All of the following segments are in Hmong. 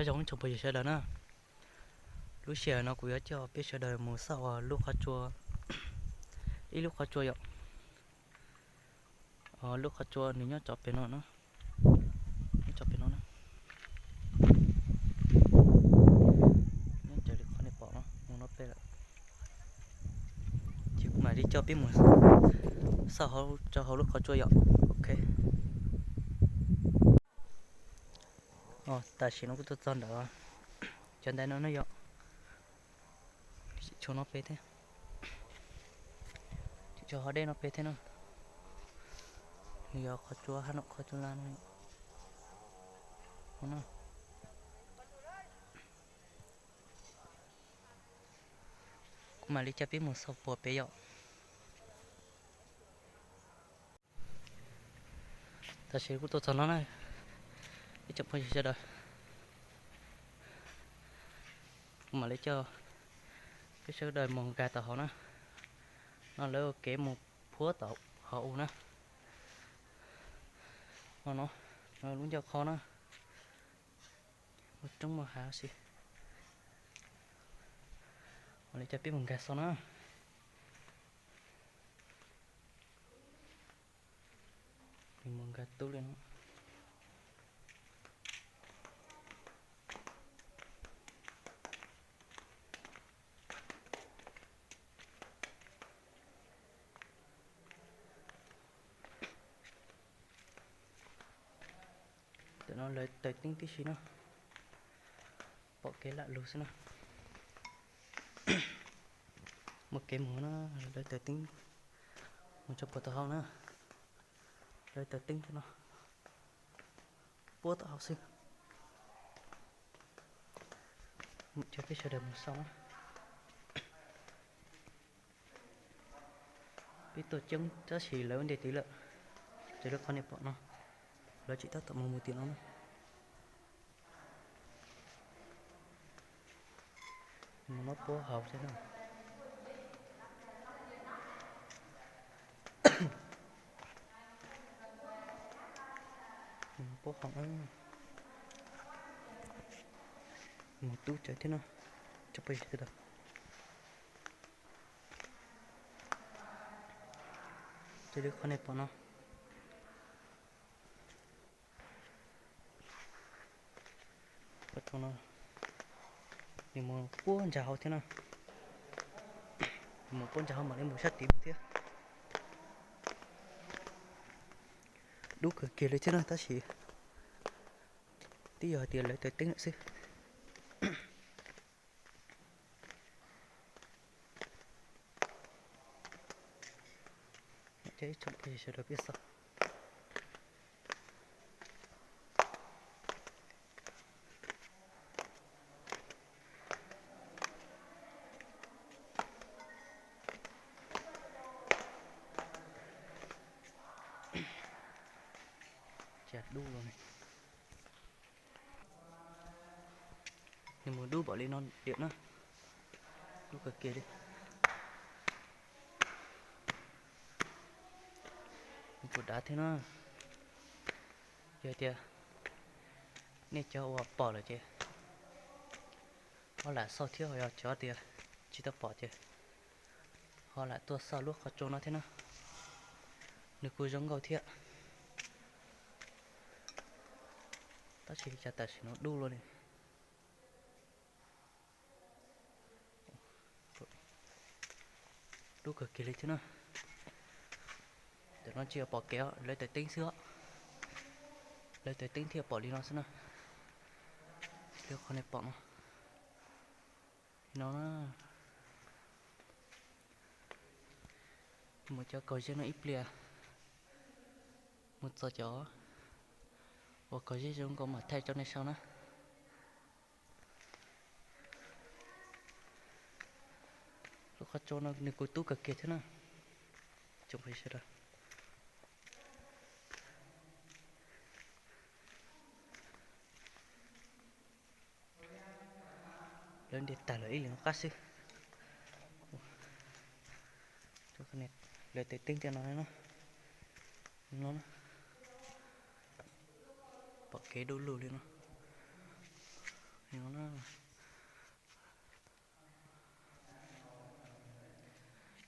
Nyob zoo tsoom phooj ywg sawv daws na, lub sij hawm no kuv yuav coj peb sawv daws mus xauj lub qhov tsua, ib lub qhov tsua yom. Lub qhov tsua nws nyob tso pem no, nyob tso pem no, nyob raws li qhov nej pom no mus no peb lawm. Ces kuv mam li coj peb mus xauj hauv, rau hauv lub qhov tsua yom. Ok. Tam sim no kuv tuaj txog ntawm cov ntaiv no na yom. Tsis tshua no peb thiab, tsis tshua ho deb no peb thiab na. Nws yog qhov tsua hab no, qhov tsua la no. Kuv mam li coj peb mus xauj puag pem yom. Tam sim kuv tuaj txog no na, ib tsoom phooj ywg sawv daws, kuv mam li coj peb sawv daws mus nkag tom hauv na. No lawv ua kev mus puag tom hauv u na. No, no lub ncauj qhov na, muaj roob muaj hav si. Mam li coj peb mus nkag xauj na. Nws mus nkag tub li no. Tam no lawv taws teeb tib si no, pom kev lam lug xwb na. Muaj kev mus na, lawv taws teeb mus tso puag tom hauv na. Lawv taws teeb thiab no, puag tom hauv xwb. Mus coj peb sawv daws mus xauj na. Peb tuaj coob tab sis lawv ua ntiag tid lawm, raws li qhov nej pom no, lawv tseem tab tom mus mus tim no na. Mus no puag hauv thiab na. Puag hauv na, mus tub tsawv thiab no, tsoom phooj ywg sawv daws. Raws li qhov nej pom no, qhov tsua no nws mus puag ntsa hauv thiab na. Nws mus puag ntsa hauv mam li mus sab tid mus thiab. Dub kawg kiag li thiab na tab sis twb yog hais tias lawv taws teeb lawm xwb. Coj ib tsoom phooj ywg sawv daws peb xauj. Cas dub los ne. Nws mus dub npaum li no tiam na, dub kawg kiag li. Nws puas dav thiab na. Yog tias nej cov uas pom lawm ces ho lam xauj thiab, ho yog cov tias tsis tau pom ces ho lam tuaj xauj lub qhov tsua no thiab na. Nws kuj zoo nkauj thiab, tab sis li cas tam sim no dub luaj li. Dub kawg kiag li thiab na. Tam no tsis yog pom kev, lawv taws teeb xwb os. Lawv taws teeb thiaj pom li no xwb na. Li qhov nej pom no, li no na. Mus cov kaus zeb no ib pliag, mus txog cov uas kaus zeb zoo nkauj mam thaij rau nej saib na. Lub qhov tsua no nws kuj tub kawg kiag thiab na. Tsoom phooj ywg sawv daws, lawv ntiag tag lawm ib leeg qab xwb. Lawv taws teeb cov no no, pom kev dub lug li no. No na,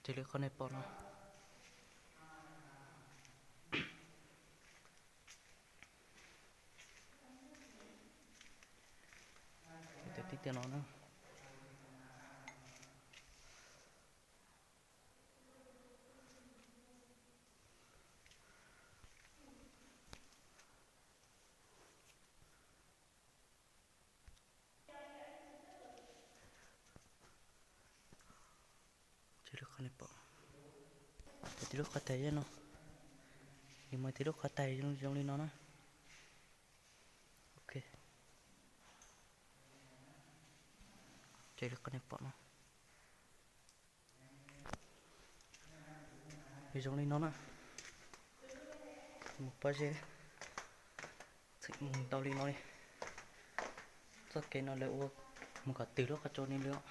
raws li qhov nej pom no. Tib tiag no na. Tib lub qhov tais no, nws muaj tib lub qhov tais zoo li no na. Ok, raws li qhov nej pom no. Nws zoo li no na. Mus pob zeb txheem mus ntau li no li. Txoj kev no lawv ua mus kom twg lub qhov tsua ni li os.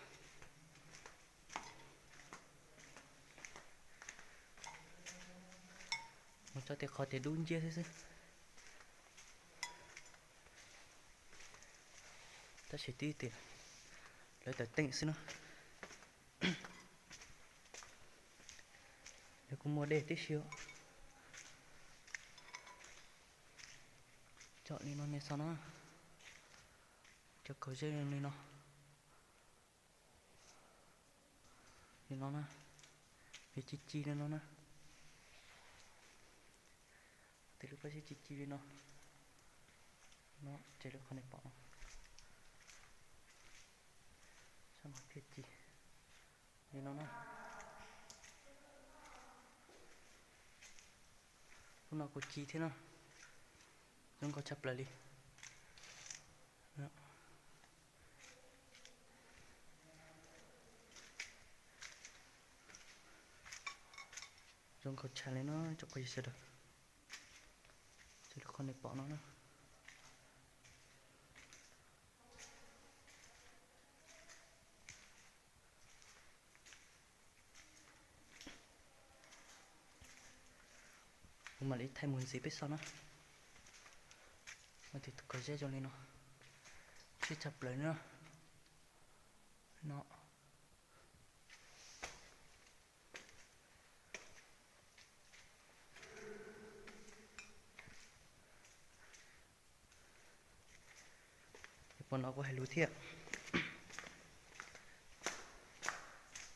Mus txog tej qhov tias dub nciab xwb xwb. Tab sis tib tias lawv tawm teeb xwb na. Lawv kuj muaj dej tib si os. Cov li no ne xwb na. Cov kaus zeb li no. Li no na. Li ci ci li no na. Tej lub pob zeb ci ci li no. No ces lub qhov nej pom no. Sab no thiaj ci li no na. Lub no kuj ci thiab na. Zoo nkauj tshaj plaws li. Zoo nkauj tshaj li no tsoom phooj ywg sawv daws. Raws li qhov nej pom no na. Kuv mam li thaij mus ntxiv peb xov na. Muaj tej kaus zeb zoo li no, siab tshaj plaws na. No. Pom no kuv hais lus thiab.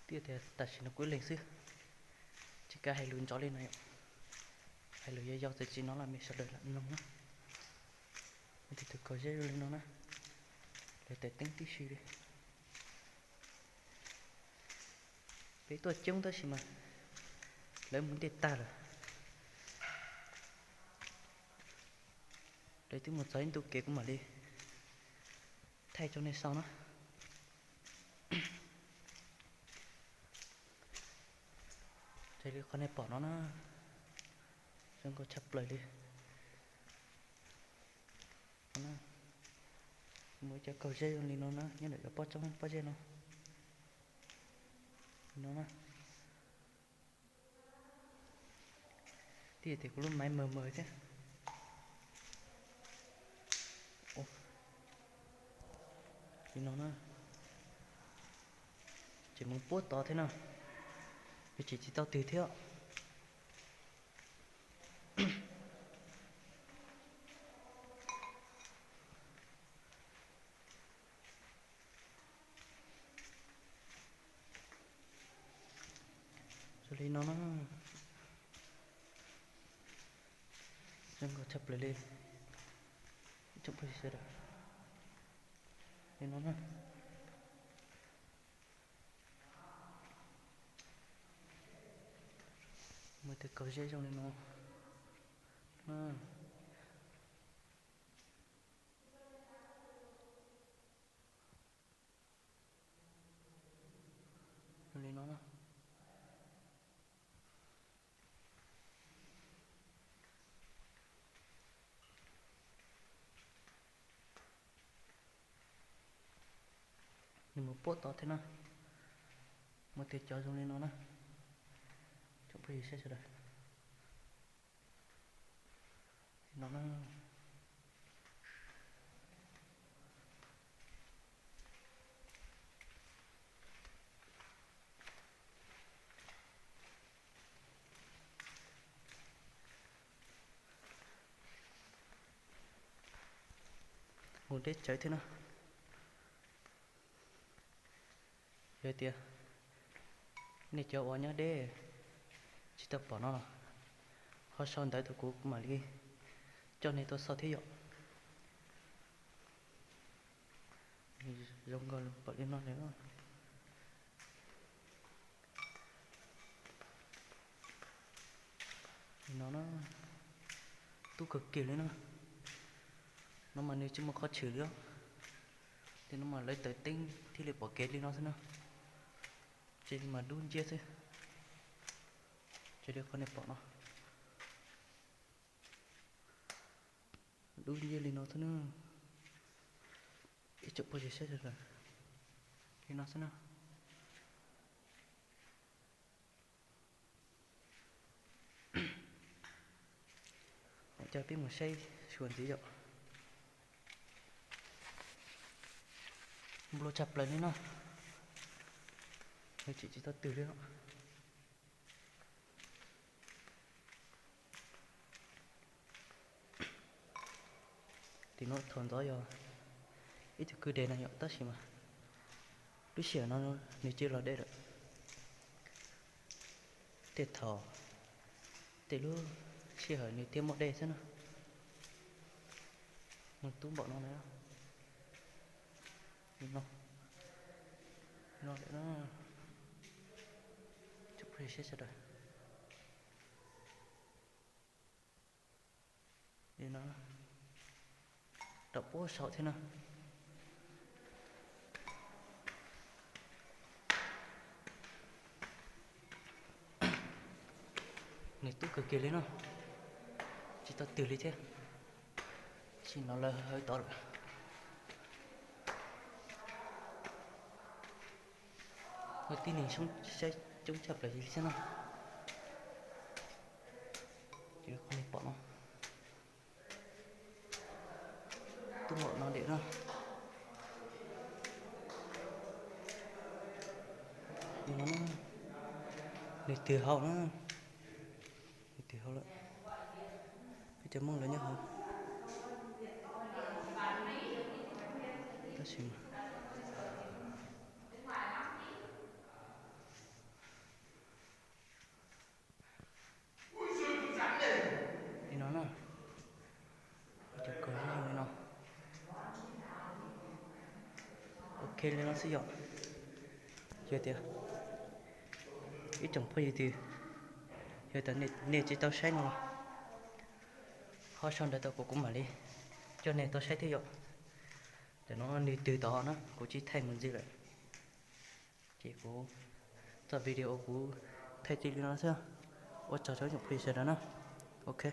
Twb tias tam sim no kuv ib leeg xwb, tsis kav hais lus ntxov li no yom. Hais lus yau yau txawm tsis hnov los mej sawv daws lam mloog na. Muaj tej tus kaus zeb zoo li no na, lawv tawm teeb tib si li. Peb tuaj coob tab sis mas lawv mus ntej tag lawm. Lawv twb mus txog ib ntu kev kuv mam li thaij rau nej xauj na. Raws li qhov nej pom no na, zoo nkauj tshaj plaws li. Muaj ib co kaus zeb zoo li no na, nyob ntawm cov pob tsob pob zeb no. Li no na. Twb yog tias kuv lub maiv mos mos thiab. Li no na. Tseem mus puab tod thiab na. Yuav tseem tsis tau twg thiab. Zoo li no na. Zoo nkauj tshaj plaws li. Tsoom phooj ywg sawv daws, li no na. Muaj tej kaus zeb zoo li no. Zoo li no na. Nws mus puab tod thiab na. Muaj tej cov zoo li no na. Tsoom phooj ywg sawv daws, li no na. Mus deb tsawv thiab na. Yog tias nej cov uas nyob deb tsis tau pom no los ho sau ntawv rau kuv, kuv mam li coj nej tuaj xauj thiab yom. Zoo nkaus pom li no lawm. Li no na, tub kawg kiag li na. No mas nws tsis muaj qhov tshwm li os. Tej no mas lawv taws teeb thiaj li pom kev li no xwb na. Ces mas dub nciab xwb. Ces li qhov nej pom no, dub nciab li no xwb na. Ib tsoom phooj ywg saib sawv daws, li no xwb na. Coj peb mus saib sua ntxiv yom. Nplua tshaj plaws li no, nws tsis tsis tau twg li os. Tim no thaum ntxov yog ib tug kwj deg no yom, tab sis mas lub sij hawm no nws cia los deb lawm. Tej thaum, tej lub sij hawm nws thiaj muaj dej xwb na. Nws tub npaum no na. Li no, li no lawm na. Cov phooj ywg sawv daws, li no, rau puag saum thiab na. Nws tub kawg kiag li no, tsis tau twg li thiab. Sim no lawv hawv tod lawm. Ua tib neeg saib coob tshaj plaws li thiab no. Ces qhov nej pom no, tub npaum no diam no. Li no, nws twg hauv na, nws twg hauv lawm. Peb cov Hmoob lawv nyob hauv. Tab sis mas li no na, cov kawg li no. Ok li no xwb yom. Yog tias ib tsoom phooj ywg twg, yog tias nej tsis tau saib no los ho sau ntawv tau kuv, kuv mam li coj nej tau saib thiab yom. Tam no nws twg tod na, kuv tsis thaij mus ntxiv lawm. Ces kuv txoj video kuv thaij txij li no xwb. Ua tsaug rau ib tsoom phooj ywg sawv daws na. Ok.